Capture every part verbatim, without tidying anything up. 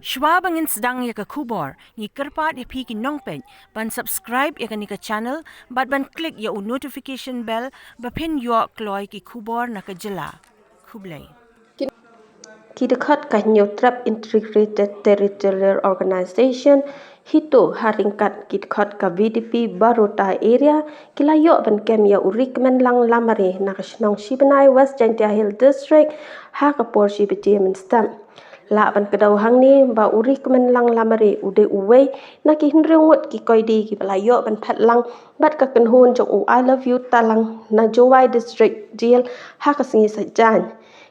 Shuwa ba ngin sdang ïa ka khubor, ngi kyrpad ïa phi ki nongpeit ban subscribe ïa kane ka channel bad ban click ïa u notification bell ba phin ïoh kloi ki khubor na ka jylla. Khublei. Ki dkhot ka Hynñiewtrep Integrated Territorial Organization HITO ha ryngkat ki dkhot ka V D P Baroda Area ki la ïoh ban kem ïa u Ri Kmenlang Lamare na ka shnong Shibnai, West Jaintia Hills District ha ka por shi baje mynstep. Lah ban kdew hangne ba u Ri Kmenlang Lamare u dei uwei na ki hynriew ngut ki koidi kiba la ïoh ban phet lang bad ka kynhun jong u I Love You Talang na Jowai District Jail ha ka sngi Saitjaiñ.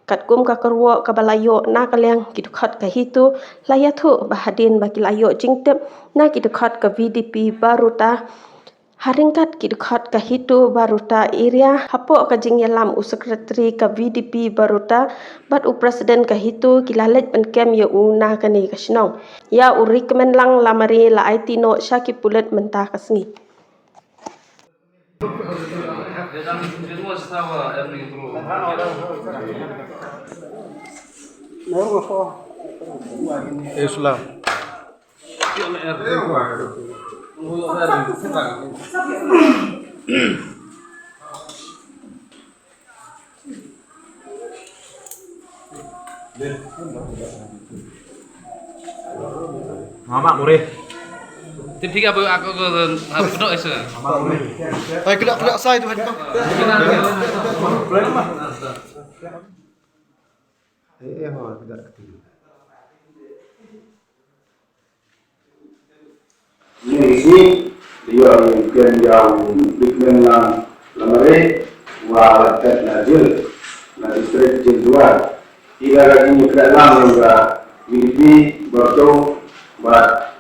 Katkum ka kyrwoh kaba la ïoh na ka liang ki dkhot ka HITO la ïathuh ba hadien ba ki la ïoh jingtip na ki dkhot ka V D P Baroda ha ryngkat ki dkhot ka HITO Baroda Area, hapoh ka jingïalam u Secretary ka V D P Baroda bad u President ka HITO, ki la leit ban kem ïa u na kane ka shnong. Ïa u Ri Kmenlang Lamare la aiti noh sha ki pulit mynta ka sngi. Islam. Mama boleh. Tim tiga bu aku ke aku dok esa. Mama boleh. Hai, kena, kena sai tu, hai, kena. Eh, eh, ho, tidak ketiga. Ni isi dia yang ken yang Ri Kmenlang Lamare wa la tet na jil, na distrik Jil Jowai. Ida ka jingïakren lang jong ka V D P Baroda bad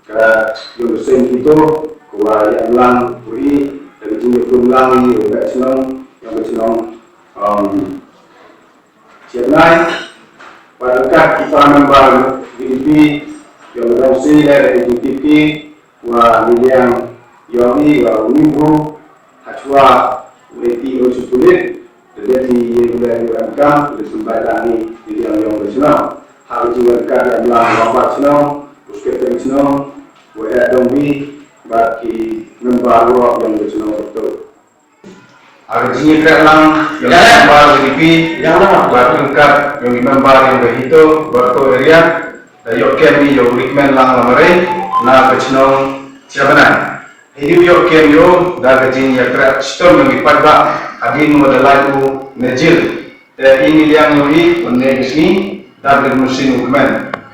ka jong ka seng HITO, ka wa ïalam lang u i da ka jingïakhun lang ïa u bad shnong, ïa u bad shnong, um, Chennai, bad ryngkat ki para member V D P, ïa u dong si leh ka jingtip ki, wa ni liang ïong i, wa u ni bru, hachwa u eti u chukulit, da dei ti ïa u leh ïa u emkam, da sumbai lang i, ni liang ïong da shnong. Ha u jingryngkat ïa mlang wa pat shnong, u secretary shnong, u head dong bi, bad ki member wa ïong da shnong betul. Ar jingïakren lang ïa u member V D P, bad ryngkat ïa u member ïa u HITO, Baroda area, da ïoh kem ïa u Ri Kmenlang Lamare, na ka shnong Chabanai. Hi u ïoh kem ïa u, da ka jingïakren shitom ïa u paidbah, hadien wa da lait u na jil. Te i ni liang ïa u i, u ne ka sngi, da ka mynsiem u kmen.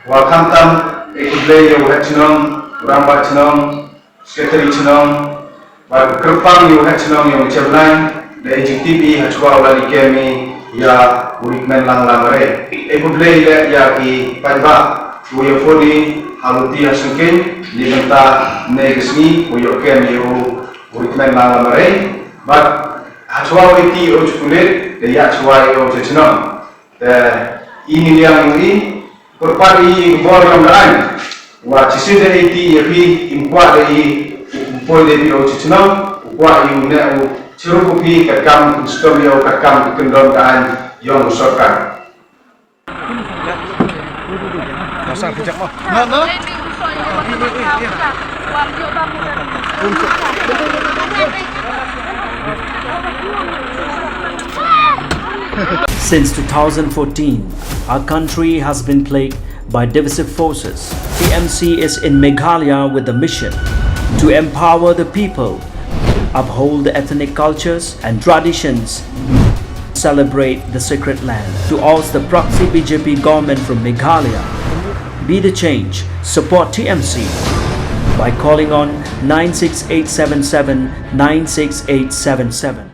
Wa khamtam, e khublei ïa u head shnong, u rangbah shnong, Secretary shnong, bad kyrpang ïa u head shnong ïa u Chabanai, da i jingtip i hachwa u la kem i ïa u Ri Kmenlang Lamare. E khublei leh ïa ki paidbah, u ïa phone i, ha luti ha sengkeiñ, ni mynta ne ka sngi, u ïoh kem ïa u, u Ri Kmenlang Lamare. Bad hachwa u eti u chukulit, da ïa hachwa ïa u cha shnong. Te i ni liang i, kyrpad i bor ïong da aiñ. Wa chisien da i ti ïa phi, im kwah da i, im poi da phi o chi chnong, u kwah i u ne u chirup u phi, katkam ki stom ïa u, katkam ki kyndon ka aiñ ïong u sorkar. Pasang pijak mo. Na, na. Since two thousand fourteen, our country has been plagued by divisive forces. T M C is in Meghalaya with the mission to empower the people, uphold the ethnic cultures and traditions, celebrate the sacred land. To oust the proxy B J P government from Meghalaya, be the change, support T M C by calling on nine six eight seven seven nine six eight seven seven.